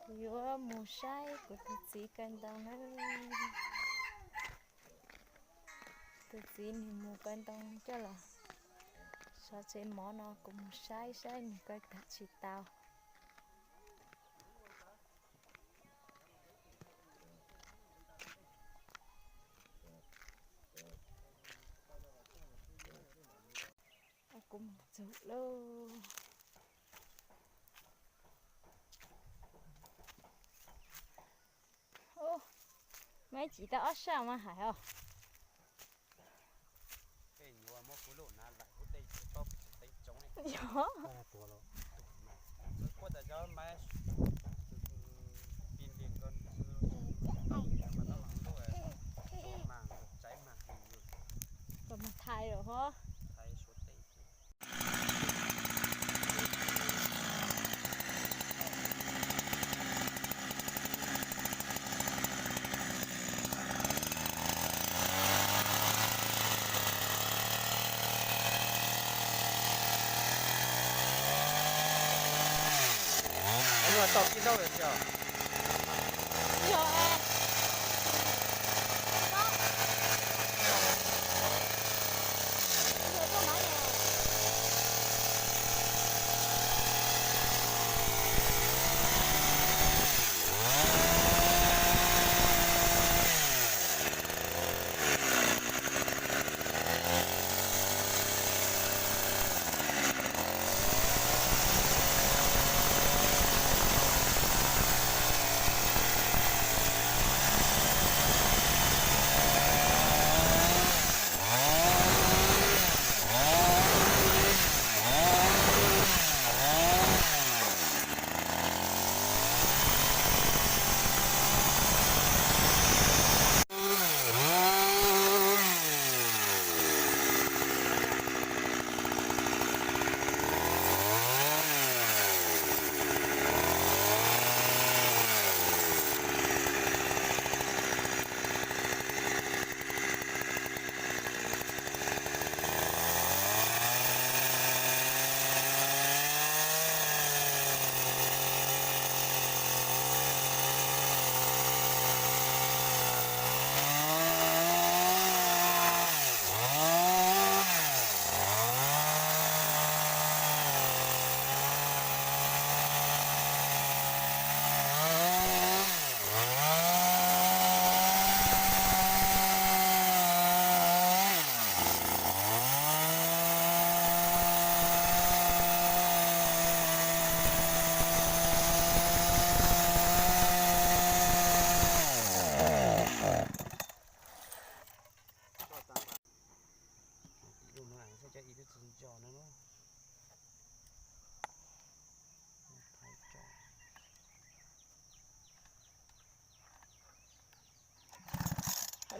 Kuv yuav mus saib kuv tus txiv kaw ntoo na. Tus txiv nws mus kaw ntoo coj los sov tsev mov no, kuv mus saib saib nws kaw tag tsis tau. Kuv mus txog lauj. Ub, muaj ib chim tau ob sab mas hais os. Yog. Kom mus thaiv lawm hov. Tau kib zaub lawm tiag.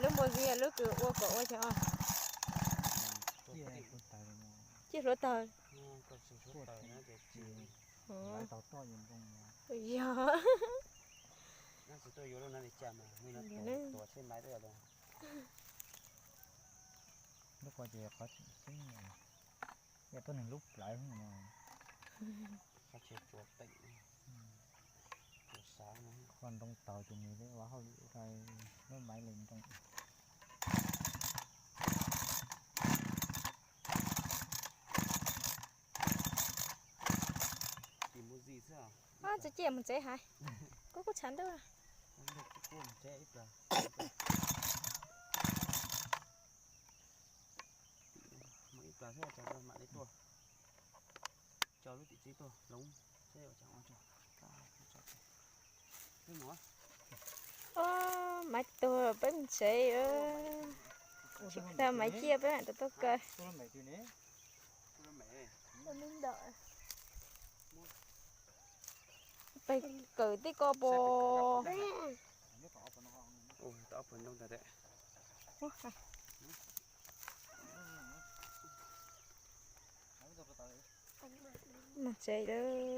Lub npua zib lub kws ua kom ua xyov. Ciaj hluav taws. Yog. Lub ko ces qhov tseem ceeb, yog tuaj nws lub plawv no. Qhov ntoo taug ces nws ua hauj lwm ua maiv li ntoo. Txiv ciaj mus tsev hais, kuv kuj tshav ntuj. Ib plag thiab mam li tuaj, coj lub tim txiv tuaj hloov seb ua cas ua tso. Ob, maiv tuag peb mus tsev. Tsis tau maiv ciaj peb mam rov tuaj kaw. Peb kawm tej ko pos. Mus tsev lawm.